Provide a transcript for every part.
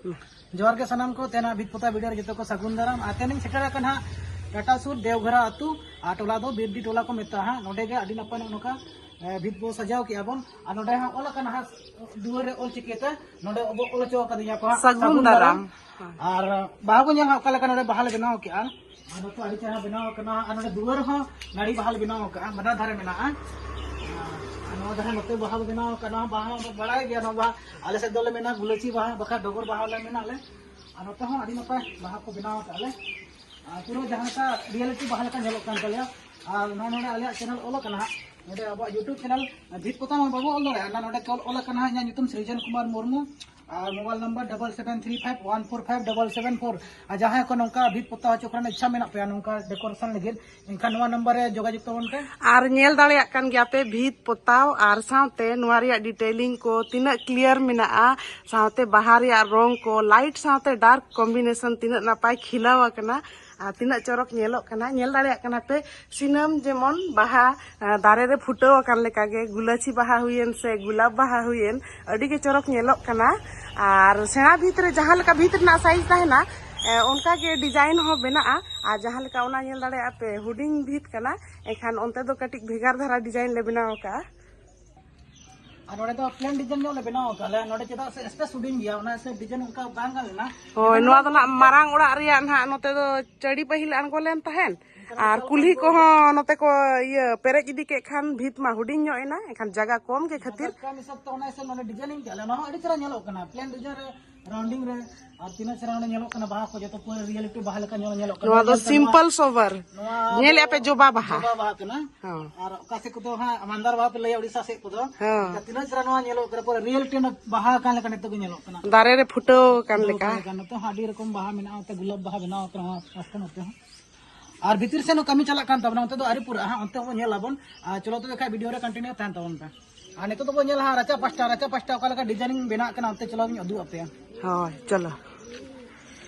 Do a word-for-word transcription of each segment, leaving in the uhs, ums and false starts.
ᱡᱚᱦᱟᱨ ᱜᱮ ᱥᱟᱱᱟᱢ ᱠᱚ, ᱛᱮᱦᱮᱧᱟᱜ ᱵᱷᱤᱛ ᱯᱚᱛᱟᱣ ᱵᱷᱤᱰᱤᱭᱳ ᱨᱮ ᱡᱚᱛᱚ ᱠᱚ ᱥᱟᱹᱜᱩᱱ ᱫᱟᱨᱟᱢ᱾ ᱟᱨ ᱛᱮᱦᱮᱧ ᱥᱮᱴᱮᱨ ᱟᱠᱟᱱᱟ ᱦᱟᱸᱜ ᱴᱟᱴᱟ ᱥᱩᱨ ᱫᱮᱣᱜᱷᱚᱨᱟ ᱟᱹᱛᱩ, ᱟᱨ ᱴᱚᱞᱟ ᱫᱚ ᱵᱤᱨᱰᱤ ᱴᱚᱞᱟ ᱠᱚ ᱢᱮᱛᱟᱜᱼᱟ ᱦᱟᱸᱜ᱾ ᱱᱚᱸᱰᱮ ᱜᱮ ᱟᱹᱰᱤ ᱱᱟᱯᱟᱭ ᱱᱚᱜᱼᱚ ᱱᱚᱝᱠᱟ, ᱮ, ᱵᱷᱤᱛ ᱵᱚ ᱥᱟᱡᱟᱣ ᱠᱮᱜᱼᱟ ᱵᱚᱱ᱾ ᱟᱨ ᱱᱚᱸᱰᱮ ᱦᱟᱸᱜ ᱚᱞ ᱟᱠᱟᱱᱟ ᱦᱟᱸᱜ ᱫᱩᱣᱟᱹᱨ ᱨᱮ ᱚᱞ ᱪᱤᱠᱤ ᱛᱮ, ᱱᱚᱸᱰᱮ ᱟᱵᱚ ᱚᱞ ᱦᱚᱪᱚ ᱟᱠᱟᱫᱤᱧᱟ ᱠᱚ ᱦᱟᱸᱜ ᱥᱟᱹᱜᱩᱱ ᱥᱟᱹᱜᱩᱱ ᱫᱟᱨᱟᱢ᱾ ᱫᱟᱨᱟᱢ᱾ ᱟᱨ ᱵᱟᱦᱟ ᱵᱚ ᱧᱮᱞ ᱦᱟᱸᱜ ᱚᱠᱟ ᱞᱮᱠᱟ ᱱᱚᱸᱰᱮ ᱵᱟᱦᱟ ᱞᱮ ᱵᱮᱱᱟᱣ ᱠᱮᱜᱼᱟ᱾ ᱟᱨ ᱱᱚᱛᱮ ᱟᱹᱰᱤ ᱪᱮᱦᱨᱟ ᱵᱮᱱᱟᱣ ᱟᱠᱟᱱᱟ᱾ ᱟᱨ ᱱᱚᱸᱰᱮ ᱫᱩᱣᱟᱹᱨ ᱦᱚᱸ ᱱᱟᱹᱲᱤ ᱵᱟᱦᱟ ᱞᱮ ᱵᱮᱱᱟᱣ ᱟᱠᱟᱜᱼᱟ, ᱵᱟᱱᱟᱨ ᱫᱷᱟᱨᱮ ᱢᱮᱱᱟᱜᱼᱟ᱾ ᱟᱨ ᱱᱚᱣᱟ ᱡᱟᱦᱟᱸ ᱱᱚᱛᱮ ᱵᱟᱦᱟ ᱵᱚ ᱵᱮᱱᱟᱣ ᱟᱠᱟᱫ, ᱱᱚᱣᱟ ᱵᱟᱦᱟ ᱢᱟ ᱵᱟᱲᱟᱭ ᱜᱮᱭᱟ, ᱱᱚᱣᱟ ᱵᱟᱦᱟ ᱟᱞᱮ ᱥᱮᱫ ᱫᱚᱞᱮ ᱢᱮᱱᱟ ᱜᱩᱞᱟᱹᱪᱤ ᱵᱟᱦᱟ, ᱵᱟᱠᱷᱟᱱ ᱰᱚᱜᱚᱨ ᱵᱟᱦᱟ ᱦᱚᱸᱞᱮ ᱢᱮᱱᱟ ᱟᱞᱮ᱾ ᱟᱨ ᱱᱚᱛᱮ ᱦᱚᱸ ᱟᱹᱰᱤ ᱱᱟᱯᱟᱭ ᱵᱟᱦᱟ ᱠᱚ ᱵᱮᱱᱟᱣ ᱟᱠᱟᱫ ᱞᱮ᱾ ᱟᱨ ᱯᱩᱨᱟᱹ ᱡᱟᱦᱟᱸ ᱞᱮᱠᱟ ᱨᱤᱭᱮᱞᱤᱴᱤ ᱵᱟᱦᱟ ᱞᱮᱠᱟ ᱧᱮᱞᱚᱜ ᱠᱟᱱ ᱛᱟᱞᱮᱭᱟ᱾ ᱟᱨ ᱱᱚᱣᱟ ᱱᱚᱰᱮ ᱟᱞᱮᱭᱟᱜ ᱪᱮᱱᱮᱞ ᱚᱞ ᱟᱠᱟᱱᱟ ᱦᱟᱸᱜ, ᱱᱚᱰᱮ ᱟᱵᱚᱣᱟᱜ ᱭᱩᱴᱩᱵᱽ ᱪᱮᱱᱮᱞ ᱵᱷᱤᱛ ᱯᱚᱛᱟᱣ ᱢᱟ ᱵᱟᱵᱚ ᱚᱞ ᱫᱟᱲᱮᱭᱟᱜᱼᱟ, ᱚᱱᱟ ᱱᱚᱰᱮ ᱚᱞ ᱟᱠᱟᱱᱟ ᱦᱟᱸᱜ, ᱤᱧᱟᱹᱜ ᱧᱩᱛᱩᱢ ᱥᱨᱤᱡᱚᱱ ᱠᱩᱢᱟᱨ ᱢᱩᱨᱢᱩ᱾ ᱟᱨ mobile number double seven three five one four five double seven four. ᱟᱨ ᱡᱟᱦᱟᱸᱭ ᱠᱚ ᱱᱚᱝᱠᱟ ᱵᱷᱤᱛ ᱯᱚᱛᱟᱣ ᱦᱚᱪᱚ ᱠᱚᱨᱮᱱᱟᱜ ᱤᱪᱪᱷᱟ ᱢᱮᱱᱟᱜ ᱯᱮᱭᱟ, ᱱᱚᱝᱠᱟ ᱰᱮᱠᱳᱨᱮᱥᱚᱱ ᱞᱟᱹᱜᱤᱫ, ᱮᱱᱠᱷᱟᱱ ᱱᱚᱣᱟ ᱱᱟᱢᱵᱟᱨ ᱨᱮ ᱡᱳᱜᱟᱡᱳᱜᱽ ᱛᱟᱵᱚᱱ ᱯᱮ᱾ ᱟᱨ ᱧᱮᱞ ᱫᱟᱲᱮᱭᱟᱜ ᱠᱟᱱ ᱜᱮᱭᱟ ᱯᱮ ᱵᱷᱤᱛ ᱯᱚᱛᱟᱣ ᱟᱨ ᱥᱟᱶᱛᱮ ᱱᱚᱣᱟ ᱨᱮᱭᱟᱜ ᱰᱤᱴᱮᱞᱤᱝ ᱠᱚ ᱛᱤᱱᱟᱹᱜ ᱠᱞᱤᱭᱟᱨ ᱢᱮᱱᱟᱜᱼᱟ, ᱥᱟᱶᱛᱮ ᱵᱟᱦᱟ ᱨᱮᱭᱟᱜ ᱨᱚᱝ ᱠᱚ, ᱞᱟᱭᱤᱴ ᱥᱟᱶᱛᱮ ᱰᱟᱨᱠ ᱠᱚᱢᱵᱤᱱᱮᱥᱚᱱ ᱛᱤᱱᱟᱹᱜ ᱱᱟᱯᱟᱭ ᱠᱷᱤᱞᱟᱹᱣ ᱟᱠᱟᱱᱟ ᱟᱨ ᱛᱤᱱᱟᱹᱜ ᱪᱚᱨᱚᱠ ᱧᱮᱞᱚᱜ ᱠᱟᱱᱟ᱾ ᱧᱮᱞ ᱫᱟᱲᱮᱭᱟᱜ ᱠᱟᱱᱟ ᱯᱮ ᱥᱤᱱᱟᱹᱢ ᱡᱮᱢᱚᱱ ᱵᱟᱦᱟ, ᱟ, ᱫᱟᱨᱮ ᱨᱮ ᱯᱷᱩᱴᱟᱹᱣ ᱟᱠᱟᱱ ᱞᱮᱠᱟᱜᱮ, ᱜᱩᱞᱟᱹᱪᱤ ᱵᱟᱦᱟ ᱦᱩᱭᱮᱱ ᱥᱮ ᱜᱩᱞᱟᱵ ᱵᱟᱦᱟ ᱦᱩᱭᱮᱱ, ᱟᱹᱰᱤ ᱜᱮ ᱪᱚᱨᱚᱠ ᱧᱮᱞᱚᱜ ᱠᱟᱱᱟ᱾ ᱟᱨ ᱥᱮᱬᱟ ᱵᱷᱤᱛ ᱨᱮ ᱡᱟᱦᱟᱸ ᱞᱮᱠᱟ ᱵᱷᱤᱛ ᱨᱮᱱᱟᱜ ᱥᱟᱭᱤᱡᱽ ᱛᱟᱦᱮᱱᱟ, ᱮ, ᱚᱱᱠᱟ ᱜᱮ ᱰᱤᱡᱟᱭᱤᱱ ᱦᱚᱸ ᱵᱮᱱᱟᱜᱼᱟ᱾ ᱟᱨ ᱡᱟᱦᱟᱸ ᱞᱮᱠᱟ ᱚᱱᱟ ᱧᱮᱞ ᱫᱟᱲᱮᱭᱟᱜᱼᱟ ᱯᱮ, ᱦᱩᱰᱤᱧ ᱵᱷᱤᱛ ᱠᱟᱱᱟ, ᱮᱱᱠᱷᱟᱱ ᱚᱱᱛᱮ ᱫᱚ ᱠᱟᱹᱴᱤᱡ ᱵᱷᱮᱜᱟᱨ ᱫᱷᱟᱨᱟ ᱰᱤᱡᱟᱭᱤᱱ ᱞᱮ ᱵᱮᱱᱟᱣ ᱟᱠᱟᱜᱼᱟ᱾ ᱟᱨ ᱱᱚᱰᱮ ᱫᱚ ᱯᱞᱮᱱ ᱰᱤᱡᱟᱭᱤᱱ ᱧᱚᱜ ᱞᱮ ᱵᱮᱱᱟᱣ ᱟᱠᱟᱫᱼᱟ ᱞᱮ᱾ ᱱᱚᱰᱮ ᱪᱮᱫᱟᱜ ᱥᱮ ᱥᱯᱮᱥ ᱦᱩᱰᱤᱧ ᱜᱮᱭᱟ, ᱚᱱᱟ ᱥᱮ ᱰᱤᱡᱟᱭᱤᱱ ᱚᱱᱠᱟ ᱵᱟᱝ ᱜᱟᱱ ᱞᱮᱱᱟ᱾ ᱦᱳᱭ, ᱮᱱᱠᱷᱟᱱ ᱱᱚᱣᱟ ᱱᱚᱰᱮ ᱫᱚ ᱱᱟᱜ ᱢᱟᱨᱟᱝ ᱚᱲᱟᱜ ᱨᱮᱭᱟᱜ ᱱᱟᱦᱟᱜ ᱱᱚᱛᱮ ᱫᱚ ᱪᱟᱹᱲᱤ ᱯᱟᱹᱦᱤᱞ ᱟᱬᱜᱚ ᱞᱮᱱ ᱛᱟᱦᱮᱸᱱ, ᱮᱱᱠᱷᱟᱱ ᱟᱨ ᱱᱚᱰᱮ ᱠᱩᱞᱦᱤ ᱟᱬᱜᱚ ᱠᱚᱦᱚᱸ ᱱᱚᱛᱮ ᱠᱚ ᱤᱭᱟᱹ ᱯᱮᱨᱮᱡ ᱤᱫᱤ ᱠᱮᱫ ᱠᱷᱟᱱ ᱵᱷᱤᱛ ᱢᱟ ᱦᱩᱰᱤᱧ ᱧᱚᱜ ᱮᱱᱟ, ᱮᱱᱠᱷᱟᱱ ᱡᱟᱭᱜᱟ ᱠᱚᱢ ᱜᱮ ᱠᱷᱟᱹᱛᱤᱨ᱾ ᱡᱟᱭᱜᱟ ᱠᱚᱢ ᱦᱤᱥᱟᱹᱵ ᱛᱮ ᱚᱱᱟ ᱦᱤᱥᱟᱹᱵ ᱱᱚᱰᱮ ᱰᱤᱡᱟᱭᱤᱱᱤᱝ ᱠᱮᱫᱼᱟ ᱞᱮ᱾ ᱚᱱᱟ ᱦᱚᱸ ᱟᱹᱰᱤ ᱪᱮᱦᱨᱟ ᱧᱮᱞᱚᱜ ᱠᱟᱱᱟ, ᱯᱞᱮᱱ ᱰᱤᱡᱟᱭᱤᱱ ᱨᱮ, ᱨᱟᱣᱩᱱᱰᱤᱝ ᱨᱮ᱾ ᱟᱨ ᱛᱤᱱᱟᱹᱜ ᱪᱮᱦᱨᱟ ᱱᱚᱰᱮ ᱧᱮᱞᱚᱜ ᱠᱟᱱᱟ, ᱵᱟᱦᱟ ᱠᱚ ᱡᱚᱛᱚ ᱯᱩᱨᱟᱹ ᱨᱤᱭᱮᱞᱤᱴᱤ ᱵᱟᱦᱟ ᱞᱮᱠᱟ ᱧᱮᱞ, ᱧᱮᱞᱚᱜ ᱠᱟᱱᱟ᱾ ᱱᱚᱣᱟ ᱫᱚ ᱧᱮᱞ ᱛᱮ ᱥᱤᱢᱯᱚᱞ ᱥᱚᱵᱟᱨ᱾ ᱱᱚᱣᱟ ᱧᱮᱞᱮᱫᱼᱟ ᱫᱚ ᱯᱮ ᱡᱚᱵᱟ ᱵᱟᱦᱟ᱾ ᱡᱚᱵᱟ ᱵᱟᱦᱟ ᱠᱟᱱᱟ᱾ ᱦᱚᱸ᱾ ᱟᱨ ᱚᱠᱟ ᱥᱮᱫ ᱠᱚᱫᱚ ᱦᱟᱸᱜ ᱢᱟᱱᱫᱟᱨ ᱵᱟᱦᱟ ᱯᱮ ᱞᱟᱹᱭᱟ ᱩᱲᱤᱥᱥᱟ ᱥᱮᱫ ᱠᱚᱫᱚ᱾ ᱦᱚᱸ᱾ ᱮᱱᱠᱷᱟᱱ ᱛᱤᱱᱟᱹᱜ ᱪᱮᱦᱨᱟ ᱱᱚᱣᱟ ᱧᱮᱞᱚᱜ ᱠᱟᱱᱟ, ᱯᱩᱨᱟᱹ ᱨᱤᱭᱮᱞᱤᱴᱤ ᱚᱱᱟ ᱵᱟᱦᱟ ᱠᱟᱱ ᱞᱮᱠᱟ ᱱᱤᱛᱚᱜ ᱜᱮ ᱧᱮᱞᱚᱜ ᱠᱟᱱᱟ᱾ ᱫᱟᱨᱮ ᱨᱮ ᱯᱷᱩᱴᱟᱹᱣ ᱟᱠᱟᱱ ᱯᱷᱩᱴᱟᱹᱣ ᱞᱮᱠᱟ᱾ ᱟᱠᱟᱱ ᱞᱮᱠᱟ᱾ ᱱᱚᱛᱮ ᱦᱚᱸ ᱟᱹᱰᱤ ᱨᱚᱠᱚᱢ ᱵᱟᱦᱟ ᱢᱮᱱᱟᱜᱼᱟ, ᱱᱚᱛᱮ ᱜᱩᱞᱟᱵ ᱵᱟᱦᱟ ᱵᱮᱱᱟᱣ ᱟᱠᱟᱱᱟ ᱱᱚᱣᱟ ᱯᱟᱥᱴᱟ ᱱᱚᱛᱮ ᱦᱚᱸ᱾ ᱟᱨ ᱵᱷᱤᱛᱤᱨ ᱥᱮᱱ ᱦᱚᱸ ᱠᱟᱹᱢᱤ ᱪᱟᱞᱟᱜ ᱠᱟᱱ ᱛᱟᱵᱚᱱᱟ, ᱚᱱᱛᱮ ᱫᱚ ᱟᱹᱣᱨᱤ ᱯᱩᱨᱟᱹᱜᱼᱟ ᱦᱟᱸᱜ, ᱚᱱᱛᱮ ᱦᱚᱸ ᱧᱮᱞ ᱟᱵᱚᱱ᱾ ᱟᱨ ᱪᱚᱞᱚ ᱛᱚᱵᱮ ᱠᱷᱟᱡ ᱵᱷᱤᱰᱤᱭᱳ ᱨᱮ ᱠᱚᱱᱴᱤᱱᱤᱭᱩ ᱛᱟᱦᱮᱱ ᱛᱟᱵᱚᱱ ᱯᱮ᱾ ᱟᱨ ᱱᱤᱛᱚᱜ ᱫᱚᱵᱚᱱ ᱧᱮᱞᱟ ᱦᱟᱸᱜ ᱨᱟᱪᱟ ᱯᱟᱥᱴᱟ, ᱨᱟᱪᱟ ᱯᱟᱥᱴᱟ ᱚᱠᱟ ᱞᱮᱠᱟ ᱰᱤᱡᱟᱭᱤᱱᱤᱝ ᱵᱮᱱᱟᱜ ᱠᱟᱱᱟ, ᱚᱱᱛᱮ ᱪᱚᱞᱚ ᱜᱤᱧ ᱩᱫᱩᱜ ᱟᱯᱮᱭᱟ᱾ ᱦᱳᱭ, ᱪᱚᱞᱚ᱾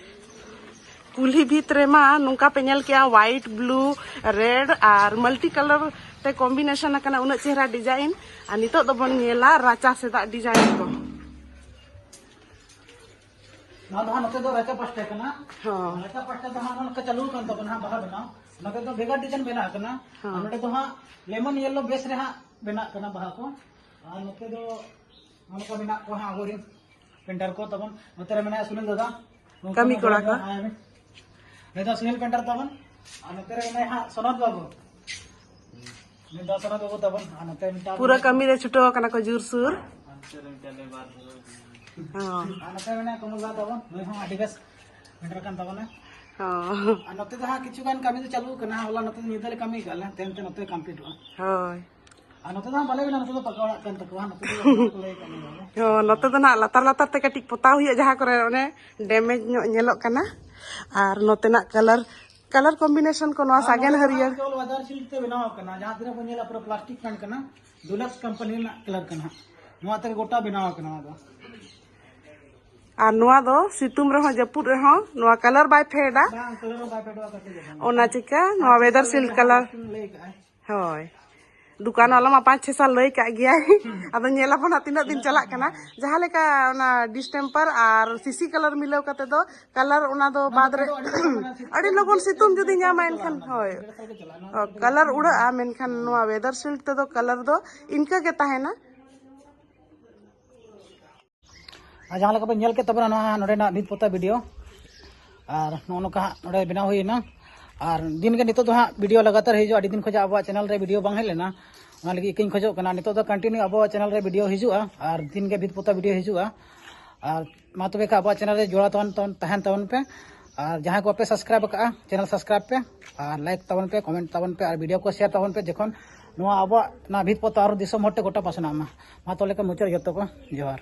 ᱠᱩᱞᱦᱤ ᱵᱷᱤᱛ ᱨᱮᱢᱟ ᱱᱚᱝᱠᱟ ᱯᱮ ᱧᱮᱞ ᱠᱮᱜᱼᱟ, white, blue, red ᱟᱨ multi colour ᱛᱮ combination ᱟᱠᱟᱱᱟ, ᱩᱱᱟᱹᱜ ᱪᱮᱦᱨᱟ ᱰᱤᱡᱟᱭᱤᱱ᱾ ᱟᱨ ᱱᱤᱛᱚᱜ ᱫᱚᱵᱚᱱ ᱧᱮᱞᱟ ᱨᱟᱪᱟ ᱥᱮᱫᱟᱜ ᱰᱤᱡᱟᱭᱤᱱ ᱠᱚ᱾ ᱱᱚᱣᱟ ᱫᱚ ᱦᱟᱸᱜ ᱱᱚᱛᱮ ᱫᱚ ᱨᱟᱪᱟ ᱯᱟᱥᱴᱟ ᱠᱟᱱᱟ᱾ ᱦᱚᱸ᱾ ᱨᱟᱪᱟ ᱯᱟᱥᱴᱟ ᱫᱚ ᱦᱟᱸᱜ ᱱᱚᱜᱼᱚ ᱱᱚᱝᱠᱟ ᱪᱟᱹᱞᱩ ᱟᱠᱟᱱ ᱛᱟᱵᱚᱱᱟ ᱦᱟᱸᱜ ᱵᱟᱦᱟ ᱵᱮᱱᱟᱣ᱾ ᱱᱚᱛᱮ ᱫᱚ ᱵᱷᱮᱜᱟᱨ ᱰᱤᱡᱟᱭᱤᱱ ᱵᱮᱱᱟᱜ ᱠᱟᱱᱟ᱾ ᱦᱚᱸ᱾ ᱟᱨ ᱱᱚᱰᱮ ᱫᱚ ᱦᱟᱸᱜ ᱞᱮᱢᱚᱱ ᱭᱮᱞᱳ ᱵᱮᱥ ᱨᱮ ᱦᱟᱸᱜ ᱵᱮᱱᱟᱜ ᱠᱟᱱᱟ ᱵᱟᱦᱟ ᱠᱚ᱾ ᱟᱨ ᱱᱚᱛᱮ ᱫᱚ ᱱᱚᱝᱠᱟ ᱢᱮᱱᱟᱜ ᱠᱚᱣᱟ ᱦᱟᱸᱜ ᱟᱵᱚᱨᱮᱱ ᱯᱮᱱᱴᱟᱨ ᱠᱚ ᱛᱟᱵᱚᱱ᱾ ᱱᱚᱛᱮ ᱨᱮ ᱢᱮᱱᱟᱭᱟ ᱥᱩᱱᱤᱞ ᱫᱟᱫᱟ᱾ ᱠᱟᱹᱢᱤ ᱠᱚᱲᱟ ᱠᱚ᱾ ᱦᱮᱸ, ᱱᱩᱭ ᱫᱚ ᱥᱩᱱᱤᱞ ᱯᱮᱱᱴᱟᱨ ᱛᱟᱵᱚᱱ᱾ ᱟᱨ ᱱᱚᱛᱮ ᱨᱮ ᱢᱮᱱᱟᱭᱟ ᱦᱟᱸᱜ ᱥᱚᱱᱚᱛ ᱵᱟᱹᱵᱩ᱾ ᱱᱩᱭ ᱫᱚ ᱥᱚᱱᱚᱛ ᱵᱟᱹᱵᱩ ᱛᱟᱵᱚᱱ᱾ ᱟᱨ ᱱᱚᱛᱮ ᱢᱤᱫᱴᱟᱝ ᱯᱩᱨᱟᱹ ᱠᱟᱹᱢᱤ ᱨᱮ ᱪᱷᱩᱴᱟᱹᱣ ᱟᱠᱟᱱᱟ ᱠᱚ ᱡᱳᱨᱥᱳᱨ᱾ ᱦᱚᱸ᱾ ᱟᱨ ᱱᱚᱛᱮ ᱢᱮᱱᱟᱭᱟ ᱠᱚᱢᱚᱞ ᱫᱟ ᱛᱟᱵᱚᱱ᱾ ᱱᱩᱭ ᱦᱚᱸ ᱟᱹᱰᱤ ᱵᱮᱥ ᱯᱮᱱᱴᱟᱨ ᱠᱟᱱ ᱛᱟᱵᱚᱱᱟ᱾ ᱦᱚᱸ᱾ ᱟᱨ ᱱᱚᱛᱮ ᱫᱚ ᱦᱟᱸᱜ ᱠᱤᱪᱷᱩ ᱜᱟᱱ ᱠᱟᱹᱢᱤ ᱫᱚ ᱪᱟᱹᱞᱩ ᱟᱠᱟᱱᱟ᱾ ᱦᱚᱞᱟ ᱱᱚᱛᱮ ᱫᱚ ᱧᱤᱫᱟᱹ ᱞᱮ ᱠᱟᱹᱢᱤ ᱠᱟᱜᱼᱟ ᱞᱮ᱾ ᱛᱮᱦᱮᱧ ᱛᱮ ᱱᱚᱛᱮ ᱠᱚᱢᱯᱞᱤᱴᱚᱜᱼᱟ᱾ ᱦᱳᱭ᱾ ᱟᱨ ᱱᱚᱛᱮ ᱫᱚ ᱦᱟᱸᱜ ᱵᱟᱞᱮ ᱵᱮᱱᱟᱣᱟ, ᱱᱚᱛᱮ ᱫᱚ ᱯᱟᱠᱟ ᱚᱲᱟᱜ ᱠᱟᱱ ᱛᱟᱠᱚᱣᱟ, ᱱᱚᱛᱮ ᱫᱚ ᱵᱟᱠᱚ ᱞᱟᱹᱭ ᱠᱟᱜ ᱞᱮᱭᱟ᱾ ᱦᱚᱸ, ᱱᱚᱛᱮ ᱫᱚ ᱱᱟᱦᱟᱜ ᱞᱟᱛᱟᱨ ᱞᱟᱛᱟᱨ ᱛᱮ ᱠᱟᱹᱴᱤᱡ ᱯᱚᱛᱟᱣ ᱦᱩᱭᱩᱜᱼᱟ, ᱡᱟᱦᱟᱸ ᱠᱚᱨᱮ ᱚᱱᱮ ᱰᱮᱢᱮᱡᱽ ᱧᱚᱜ ᱧᱮᱞᱚᱜ ᱠᱟᱱᱟ᱾ ᱟᱨ ᱱᱚᱛᱮᱱᱟᱜ ᱠᱟᱞᱟᱨ, ᱠᱟᱞᱟᱨ ᱠᱚᱢᱵᱤᱱᱮᱥᱚᱱ ᱠᱚ ᱱᱚᱣᱟ ᱟᱨ ᱥᱟᱜᱮᱱ ᱱᱚᱣᱟ ᱦᱟᱹᱨᱭᱟᱹᱲ᱾ ᱠᱮᱵᱚᱞ ᱣᱮᱫᱟᱨ ᱥᱤᱞᱠ ᱛᱮ ᱵᱮᱱᱟᱣ ᱠᱟᱱᱟ, ᱡᱟᱦᱟᱸ ᱛᱤᱱᱟᱹᱜ ᱵᱚᱱ ᱧᱮᱞᱟ ᱯᱩᱨᱟᱹ ᱯᱞᱟᱥᱴᱤᱠ ᱠᱟᱱ ᱠᱟᱱᱟ, ᱰᱩᱞᱟᱠᱥ ᱠᱳᱢᱯᱟᱱᱤ ᱨᱮᱱᱟᱜ ᱠᱟᱞᱟᱨ ᱠᱟᱱᱟ ᱦᱟᱸᱜ᱾ ᱱᱚᱣᱟ ᱛᱮᱜᱮ ᱜᱚᱴᱟ ᱵᱮᱱᱟᱣ ᱠᱟᱱᱟ ᱱᱚᱣᱟ ᱫᱚ᱾ ᱟᱨ ᱱᱚᱣᱟ ᱫᱚ ᱥᱤᱛᱩᱝ ᱨᱮᱦᱚᱸ ᱡᱟᱹᱯᱩᱫ ᱨᱮᱦᱚᱸ ᱱᱚᱣᱟ ᱠᱟᱞᱟᱨ ᱵᱟᱭ ᱯᱷᱮᱰᱟ᱾ ᱵᱟᱝ, ᱠᱟᱞᱟᱨ ᱦᱚᱸ ᱵᱟᱭ ᱯᱷᱮᱰᱚᱜᱼᱟ ᱠᱟᱹᱴᱤᱡ ᱦᱚᱸ᱾ ᱚᱱᱟ ᱪᱤᱠᱟ ᱱᱚᱣᱟ ᱟᱨ ᱣᱮᱫᱟᱨ ᱥᱤᱞᱠ ᱡᱟᱦᱟᱸ ᱠᱟᱞᱟᱨ᱾ ᱞᱟᱹᱭ ᱠᱟᱜᱼᱟᱭ᱾ ᱦᱳᱭ, ᱫᱚᱠᱟᱱ ᱵᱟᱞᱟ ᱢᱟ ᱯᱟᱸᱪ ᱪᱷᱚ ᱥᱟᱞ ᱞᱟᱹᱭ ᱠᱟᱜ ᱜᱮᱭᱟᱭ᱾ ᱟᱫᱚ ᱧᱮᱞᱟᱵᱚᱱ ᱦᱟᱸᱜ ᱛᱤᱱᱟᱹᱜ ᱫᱤᱱ ᱪᱟᱞᱟᱜ ᱠᱟᱱᱟ᱾ ᱡᱟᱦᱟᱸ ᱞᱮᱠᱟ ᱚᱱᱟ ᱰᱤᱥᱴᱮᱢᱯᱟᱨ ᱟᱨ ᱥᱤᱥᱤ ᱠᱟᱞᱟᱨ ᱢᱤᱞᱟᱹᱣ ᱠᱟᱛᱮ ᱫᱚ ᱠᱟᱞᱟᱨ ᱚᱱᱟ ᱫᱚ ᱚᱱᱟ ᱵᱟᱫ ᱫᱚ ᱨᱮ ᱟᱹᱰᱤ ᱞᱚᱜᱚᱱ ᱥᱤᱛᱩᱝ ᱟᱹᱰᱤ ᱞᱚᱜᱚᱱ ᱥᱤᱛᱩᱝ ᱡᱩᱫᱤ ᱧᱟᱢᱟ ᱮᱱᱠᱷᱟᱱ, ᱦᱳᱭ, ᱰᱮᱲ ᱥᱟᱞ ᱜᱮ ᱪᱟᱞᱟᱜᱼᱟ᱾ ᱱᱚᱣᱟ ᱫᱚ ᱠᱟᱞᱟᱨ ᱩᱲᱟᱹᱜᱼᱟ, ᱢᱮᱱᱠᱷᱟᱱ ᱱᱚᱣᱟ ᱣᱮᱫᱟᱨ ᱥᱤᱞᱠ ᱛᱮᱫᱚ ᱠᱟᱞᱟᱨ ᱫᱚ ᱤᱱᱠᱟᱹ ᱜᱮ ᱛᱟᱦᱮᱱᱟ᱾ ᱟᱨ ᱡᱟᱦᱟᱸ ᱞᱮᱠᱟ ᱯᱮ ᱧᱮᱞ ᱠᱮᱫ ᱛᱟᱵᱚᱱᱟ ᱱᱚᱣᱟ ᱱᱚᱰᱮᱱᱟᱜ ᱵᱷᱤᱛ ᱯᱚᱛᱟᱣ ᱵᱷᱤᱰᱤᱭᱳ, ᱟᱨ ᱱᱚᱜᱼᱚ ᱱᱚᱝᱠᱟ ᱦᱟᱸᱜ ᱱᱚᱰᱮ ᱵᱮᱱᱟᱣ ᱦᱩᱭᱮᱱᱟ᱾ ᱟᱨ ᱫᱤᱱ ᱜᱮ ᱱᱤᱛᱚᱜ ᱫᱚ ᱦᱟᱸᱜ ᱵᱷᱤᱰᱤᱭᱳ ᱞᱟᱜᱟᱛᱟᱨ ᱦᱤᱡᱩᱜᱼᱟ᱾ ᱟᱹᱰᱤ ᱫᱤᱱ ᱠᱷᱚᱱᱟᱜ ᱟᱵᱚᱣᱟᱜ ᱪᱮᱱᱮᱞ ᱨᱮ ᱵᱷᱤᱰᱤᱭᱳ ᱵᱟᱝ ᱦᱮᱡ ᱞᱮᱱᱟ, ᱚᱱᱟ ᱞᱟᱹᱜᱤᱫ ᱤᱠᱟᱹᱧ ᱠᱷᱚᱡᱚᱜ ᱠᱟᱱᱟ᱾ ᱱᱤᱛᱚᱜ ᱫᱚ ᱠᱚᱱᱴᱤᱱᱤᱭᱩ ᱟᱵᱚᱣᱟᱜ ᱪᱮᱱᱮᱞ ᱨᱮ ᱵᱷᱤᱰᱤᱭᱳ ᱦᱤᱡᱩᱜᱼᱟ, ᱟᱨ ᱫᱤᱱ ᱜᱮ ᱵᱷᱤᱛ ᱯᱚᱛᱟᱣ ᱵᱷᱤᱰᱤᱭᱳ ᱦᱤᱡᱩᱜᱼᱟ᱾ ᱟᱨ ᱢᱟ ᱛᱚᱵᱮ ᱠᱷᱟᱱ ᱟᱵᱚᱣᱟᱜ ᱪᱮᱱᱮᱞ ᱨᱮ ᱡᱚᱲᱟᱣ ᱛᱟᱦᱮᱱ, ᱛᱟᱦᱮᱱ, ᱛᱟᱦᱮᱱ ᱛᱟᱵᱚᱱ ᱯᱮ᱾ ᱟᱨ ᱡᱟᱦᱟᱸᱭ ᱠᱚ ᱵᱟᱯᱮ ᱥᱟᱵᱥᱠᱨᱟᱭᱤᱵ ᱟᱠᱟᱫᱼᱟ, ᱪᱮᱱᱮᱞ ᱥᱟᱵᱥᱠᱨᱟᱭᱤᱵ ᱯᱮ ᱟᱨ ᱞᱟᱭᱤᱠ ᱛᱟᱵᱚᱱ ᱯᱮ, ᱠᱚᱢᱮᱱᱴ ᱛᱟᱵᱚᱱ ᱯᱮ ᱟᱨ ᱵᱷᱤᱰᱤᱭᱳ ᱠᱚ ᱥᱮᱭᱟᱨ ᱛᱟᱵᱚᱱ ᱯᱮ, ᱡᱮᱠᱷᱚᱱ ᱱᱚᱣᱟ ᱟᱵᱚᱣᱟᱜ ᱱᱚᱣᱟ ᱵᱷᱤᱛ ᱯᱚᱛᱟᱣ ᱟᱨᱚ ᱫᱤᱥᱚᱢ ᱦᱚᱲ ᱴᱷᱮᱱ ᱜᱚᱴᱟ ᱯᱟᱥᱱᱟᱜ ᱢᱟ᱾ ᱢᱟ ᱛᱚᱵᱮ ᱠᱷᱟᱱ ᱢᱩᱪᱟᱹᱫ ᱨᱮ ᱡᱚᱛᱚ ᱠᱚ ᱡᱚᱦᱟᱨ᱾